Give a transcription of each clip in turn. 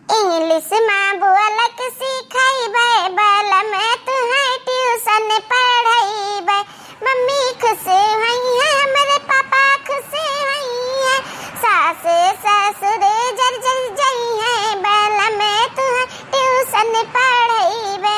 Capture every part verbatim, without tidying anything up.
इंग्लिश मा बोलक सिखइबे, बलम तुहैं ट्यूशन पढ़इबे। मम्मी खुश होइहैं, हमरे पापा खुश होइहैं, सास ससुर जर जर जइहैं, बलम तुहैं ट्यूशन पढ़इबे।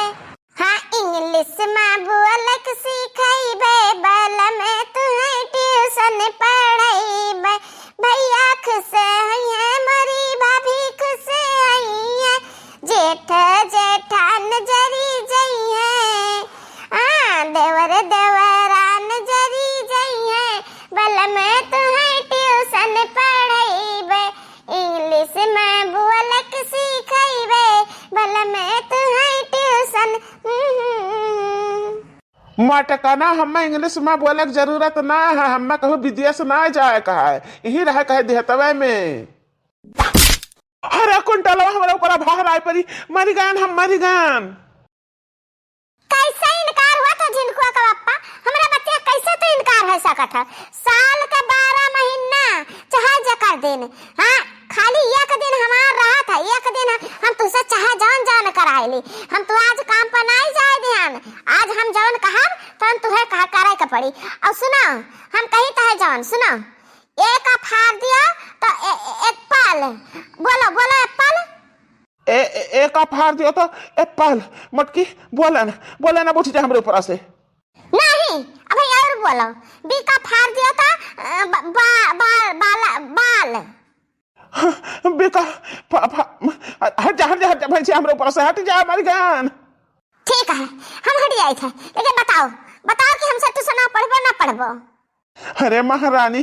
हाँ, इंग्लिश मा बोलक सिखइबे, बलम तुहैं ट्यूशन पढ़इबे। भइया खुश होइहैं, मोरी भाभी खुश होइहैं, जेठ जेठान जरी जइहैं, हाँ, देवर देवरान जरी जइहैं, बलम तुहैं ट्यूशन पढ़इबे। इंग्लिश मा बोलक सिखइबे, बलम तुहैं ट्यूशन। हम्म। मटकना, हम्मे इंग्लिश मा बोलक जरूरत ना है, हम्मे कहूँ विदेश ना जाए का है, यहीं रहे का है देहतवे में। अरे कुंटलवा हमरा ऊपर बाहर आइ परी, मरि गएन हम, मरि गएन। कैसे इनकार हुआ था झिनकुआ का पप्पा? हमरा बच्चे का कैसे तू इनकार होइ सकत है? साल के बारह महीना, चाहे जेकर दिन, हाँ, खाली एक दिन हमार रहत है, एक दिन हम तुसे चाहे जौन जौन कराए ली, हम तू आज काम पर नाहीं जाए दिहन, आज हम जौन कहब तौन तुहे कहा करे के पड़ी। और सुनो, हम कही तहे जौन, सुनो, एक फाड़ दियो तो ए-, ए-, एप्पल, बोलो, बोलो एप्पल। ए, ए, ए का फाड़ दियो तो एप्पल। मटकी, बोले ना, बोले ना, उठ जा हमरे ऊपर से। नहीं, अबे और बोलो। बी का फाड़ दियो तो, अ, ब-, बा-, बा-, बाला-, बाल। बी का फा-, फा-, हट जा, हट जा, हट जा, भाई जी, हमरे ऊपर से हट जा, मरि गएन। ठीक है, हम हट जाइत है, लेकिन बताओ, बताओ कि हमसे ट्यूशन पढ़बो ना पढ़बो? अरे महारानी,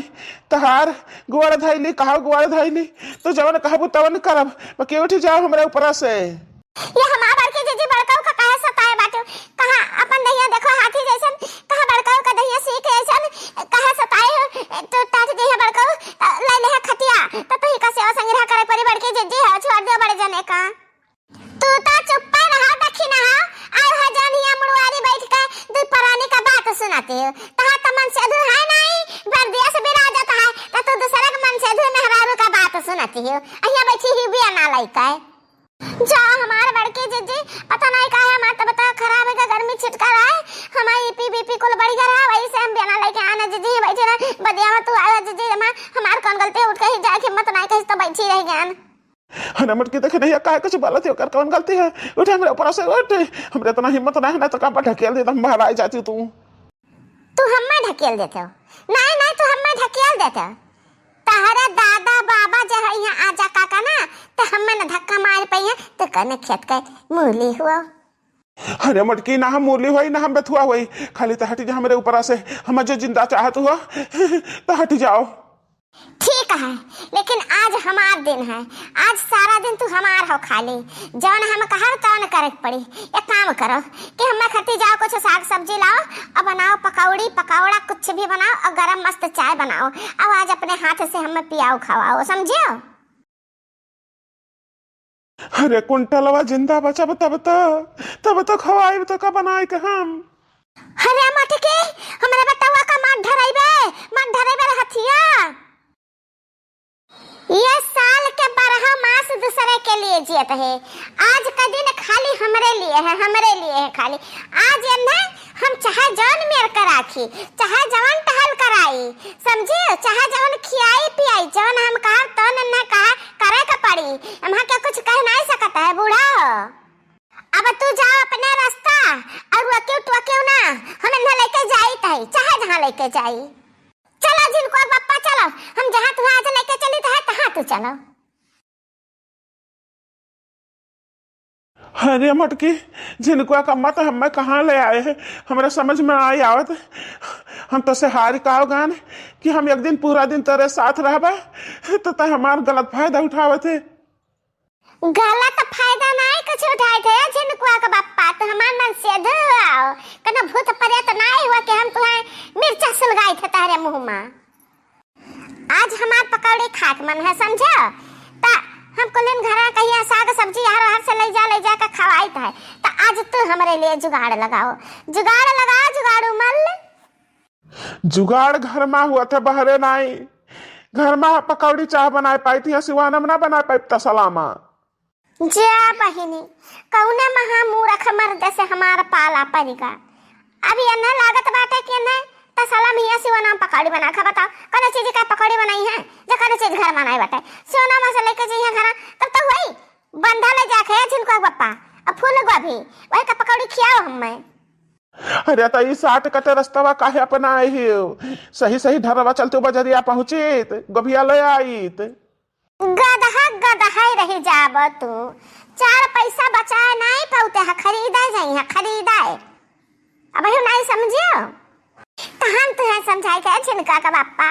तहार गोड़ धइली, कहाँ गोड़ धइली? तू जवन कहबू तवन करब, बाकी उठ जाओ हमरे ऊपरा से। ये हमार बड़की जीजी बड़कऊ का काहे सताए बाटू? कहाँ अपन दहिया देखो हाथी जैसन, कहाँ बड़कऊ का दहिया सीख जैसन, काहे सताए हो? तू टट जइहे बड़कऊ, त ले ले खटिया, त तू ही का सेवा संग्रह करे परी बड़की जीजी हो, छोड़ दियो बड़े जने का। तू तो चुप्पे रहा, देखी ना हो, आउ है जौन हिया मुड़वारी बैठ के दुइ परानी का बात सुनती हो। तहार तो मनसेधू है नहीं, परदेस बिराजत है, तो तू दूसरे के मनसेधू मेहरारू का बात सुनती हो। अहिया बैठी ही बियाना लइके। जा हमार बड़की जीजी, पता नहीं काहे हमार तबीयत खराब है, गर्मी छिटका रहा है, हमार ईपी बीपी कुल बढ़ गया रहा, वही से हम बियाना लइके आना जीजी, बैठे रहे, बदिया में तू आया जीजी, हमार, हमार कौन गलती है, उठ के ही जाए के हिम्मत नहीं, कहीं तो बैठी रह गया। अरे मटकी देखे नहीं, काहे कुछ बोलत है, ओकर कौन गलती है? उठ हमरे ऊपर से, उठ। हमरे इतना हिम्मत ना है, ना तो का पर ढकेल देता, हम बाहर आ जाती तू। तू हम्मे ढकेल देते हो? नहीं, नहीं, तू हम्मे ढकेल देते हो। तहरे दादा बाबा जे है यहाँ आजा काका ना, तो हम्मे न धक्का मार पइहे, तो कने खेत के मूली हुआ। अरे मटकी, ना हम मूली होई, ना हम बथुआ होई, खाली तो हट जा हमरे ऊपर से। हम जो जिंदा चाहत हुआ, तो हट जाओ। ठीक है, लेकिन आज हमार दिन है, आज सारा दिन तू हमार हो खाली। जौन हम कहब तौन करे के पड़ी। एक काम करो कि हमें खती जाओ, कुछ साग सब्जी लाओ और बनाओ पकौड़ी पकौड़ा, कुछ भी बनाओ और गरम मस्त चाय बनाओ और आज अपने हाथ से हमें पियाओ खवाओ, समझियो? अरे कुंटलवा जिंदा बचब तब तो, तब तो खवाइब तो का बनाए के हम। अरे मटकी, हमरे बेटवा का मत ढरइबे, मत ढरइबे रे हथिया। ये साल के बारह मास दूसरे के लिए जियत है, आज का दिन खाली हमरे लिए है, हमरे लिए है खाली। आज एन्हे हम चाहे जौन मेर के राखी, चाहे जवन टहल कराई, समझियो, चाहे जवन खियाई पियाई, जवन हम कहब तवन एन्हे कहा करे के पड़ी। एम्हा के कुछ कह नहीं सकत है, बूढ़ा हो। अब तू जाओ अपने रास्ता और वकियो टोकियो ना, हम एन्हे लेके जाइत है, चाहे जहाँ लेके जाई। चलो झिनकुआ पप्पा चलो, हम जहाँ तुहे आज लेके चली तो है तहाँ तू चलो। अरे मटकी, झिनकुआ का मत हमें कहाँ ले आए है, हमरा समझ में आई आवत। हम तो से हार काव गान कि हम एक दिन पूरा दिन तेरे साथ रहबे, तो तै हमार गलत फायदा उठावत है। गलत फायदा नाई कुछ उठाए थे झिनकुआ का बप्पा, तो हमार मन से धुआओ, कनो भूत प्रेत नाई हुआ कि हम तुम्हें मिर्चा सुलगाई थे तारे मुँह में। आज हमार पकौड़ी खाए के मन है, समझो? त हम कुलिन घर कहिया साग सब्जी हर हर से ले जा, ले जा के खवाइत है। त आज तू हमरे लिए जुगाड़ लगाओ, जुगाड़ लगाओ, जुगाड़ू मल्ल। जुगाड़ घर मा हुआ था, बहरे नाई। घर मा पकौड़ी चाह बनाए पाई थी, सिवाना में ना बनाए पाई तसला मा। जा बहिनी, कौने महामूरख मर्द से हमार पाला परिगा। अब एन्हे लागत बाटे कि एन्हे त साला मियाँ सिवाना में पकौड़ी बना खा। बताओ, कौने चीज का पकौड़ी बनाई है? जो कौने चीज घर बनाई बाटे, सिवाना में से लेके जइहे घरा, तब तो वही बंधा ले जाके झिनकुआ बप्पा, अब फूल गोभी, वही का पकौड़ी खियाओ हमें। अरे, त ई shortcut रस्तवा काहे अपनाए हियो? सही सही ढरवा चलते बजरिया पहुँचित, गोभिया ले आइत। गदहा गदहा ही रही जाब तू, चार पैसा बचाए नाई पौते है, खरीदाए जाई है, खरीदाए। अब यू नाई समझियो, तहन तुहे समझाए के झिनका का बापा,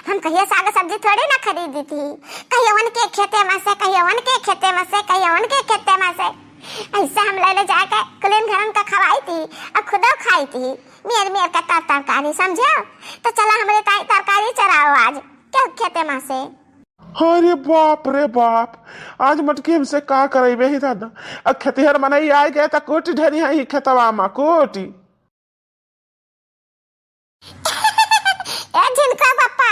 हम कहियो साग सब्जी थोड़ी ना खरीदी थी, कहियो उनके खेते में से, कहियो उनके खेते में से, कहियो उनके खेते में से। ऐसे हम ले ले जाके कुलीन घरन का खवाई थी, अब खुदो खाई थी। मेर मेर का तर तरकारी समझो, तो चला हमरे ताई तरकारी चराओ आज, क्यों खेते में से। अरे बाप रे बाप, आज मटकी हमसे का करइबे ही दादा। अब खेतिहर मनई आइ गए त कोटी ढेरी है ही खेतवा मा, कोटी। ए झिनका बापा,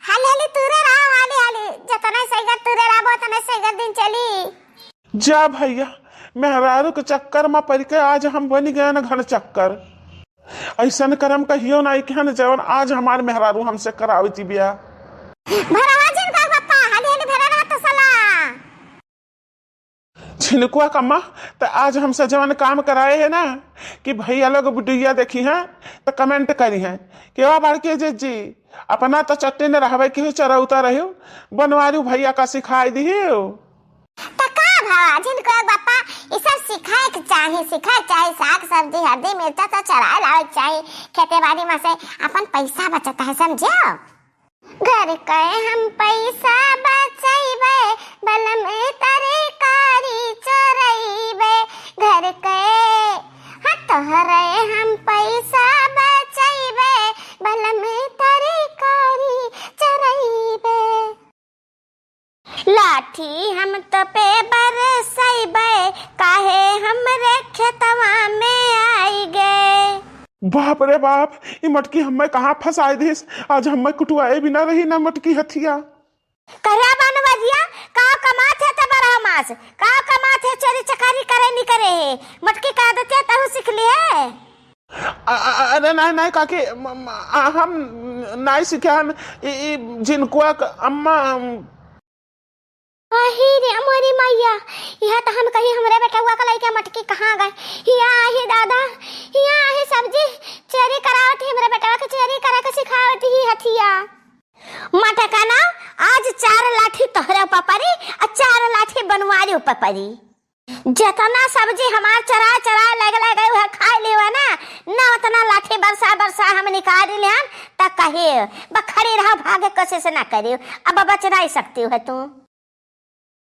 हाली हाली तूरे रहा, हाली हाली, जतने सैगर तूरे रहबो, उतने सैगर दिन चली। जा भइया, मेहरारू के चक्कर मा परि के आज हम बनि गए न घन चक्कर। अइसन करम कहियो नाई किहन जवन आज हमार मेहरारू हमसे करावती बिया। भरवा झिनका बापा, हाली हाली भरा रहा तो साला। झिनकुआ कम्मा, त आज हमसे जवन काम कराए है ना कि भइया लोग वीडियो देखिहैं त comment करिहैं कि "ओ बड़के जिज्जी, अपना त चट्टी न रहबे, केहू चरौता रहियो, बनवारी भइया का सिखाइ दिहियो।" त का भवा झिनकुआ बापा, ई सब सिखाए के चाही, सिखाए के चाही। साग सब्जी हरदी मिर्चा त चराए लावे के चाही, खेते बाड़ी मा से अपन पैसा बचत है, समझो। घर के हम पैसा बचइबे, बलम तरकारी चोरइबे। घर के, हाँ, तोहरे हम पैसा बचइबे, बलम तरकारी चोरइबे। लाठी हम तो पे बरसइबे, काहे हमरे खेतवा में आइ गए। बाप रे बाप, ई मटकी हम्मे कहाँ फँसाइ दिस? आज हम्मे कुटुआए बिना रही ना मटकी हथिया। करे बनवजिया, का कमात है त बरह मास, का कमात है चोरी चकारी करे नी करे है, मटकी का आदत है तहू सीख ली है। अ-, अ-, अरे नाहीं, नाहीं काकी, म-, म-, आ, हम नाहीं सीखे हन, ई, ई झिनकुआ क अम्मा, अम, अही रे मोरी मैया, इहाँ त हम कही हमरे बेटउआ क लइके मटकी कहाँ गए? हियाँ आही दादा, हियाँ आही सब्जी चोरी करावत ही, हमरे बेटवा के चोरी करे के सिखावत ही हथिया। मटका ना, आज चार लाठी तोहरे ऊपर परी, आ चार लाठी बनवारी ऊपर परी। जेतना सब्जी हमार चराए चराए लग लग गए, उहे खाइ लियो है ना, ना उतना लाठी बरसा बरसा हम निकाल लिहन, त कहे, "बखड़ी रहा, भागे कोशिश ना करियो, अब बच नाहीं सकती है तू।"